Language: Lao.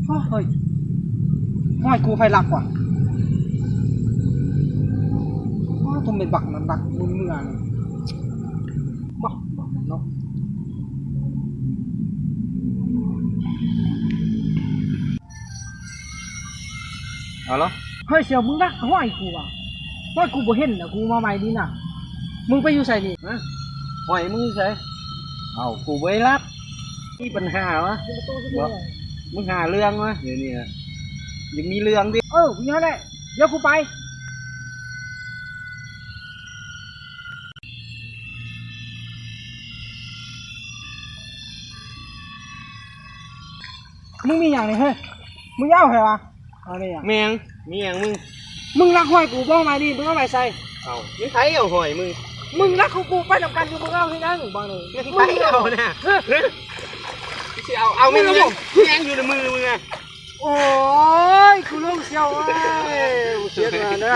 ໂອ້ ເຮີ້ຍ ຫ້ອຍ ກູໃຜລັກວະ? ອ້າວ ໂຕແມ່ນບັກນັ້ນລັກ ມຶນເມືອນີ້ ບັກ ບັກນັ້ນເນາະ. ເອົາລະ ເຮີ້ຍ ສ່ຽວ ມຶງລັກຫ້ອຍກູຫວາ? ຫ້ອຍກູບໍ່ເຫັນນະ ກູມາໃໝ່ນີ້ນະ. ມຶງໄປຢູ່ໃສນີ້? ຮະ? ຫ້ອຍມຶງຢູ່ໃສ? ເອົ້າ ກູບໍ່ໄດ້ລັກ. ມີປັນຫາຫວາ? ມຶງຫາເລື່ອງຫວາ? ດຽວນີ້ນະ ຢາກມີເລື່ອງຕິ? ເອີ ຢູ່ຫັ້ນແຫຼະ ດຽວກູໄປ. ມຶງມີຫຍັງນີ້ເຮີ້ຍ? ມຶງເອົາໃຜຫວາ? ເອົານີ້ຫຍັງ? ແມ່ງ ມີຫຍັງມຶງ? ມຶງລັກຫ້ອຍກູບໍ? ມານີ້ ມຶງເອົາໄວ້ໃສ? ເອົ້າ ມີໃຜເອົາຫ້ອຍມຶງ? ມຶງລັກຂອງກູໄປນຳກັນຢູ່ ມຶງເອົາເຮັດຫຍັງບາດນີ້? ມີໃຜເອົານະ? ຮະ? ຊິເອົາ ເອົາແມ່ນຫຍັງ? ມີຫຍັງຢູ່ໃນມືມຶງອະ? ໂອ້ຍ ກູຫຼົງສ່ຽວເອີຍ ເສຍເງິນເດີ.